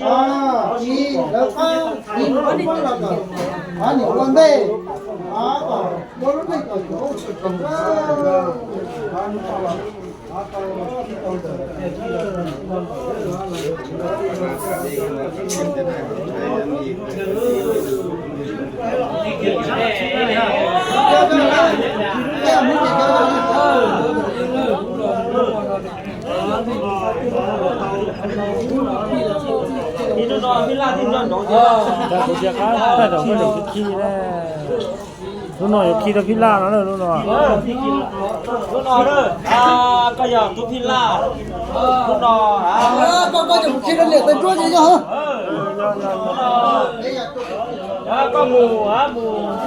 Ib, lawv pab, ib, lawv pab los kom, a, nyuam ua ntej, a, kom ua lub neej kom txawv. Kuv cia qab thaij thaum koj zaum khi khi na. Lub no yuav khi rau phij laj no na, lub no. Lub no, koj yog tub phij laj. Lub no, koj, koj cov mus khi rau niam tais nruab ces yog. Lub no, koj mus, mus,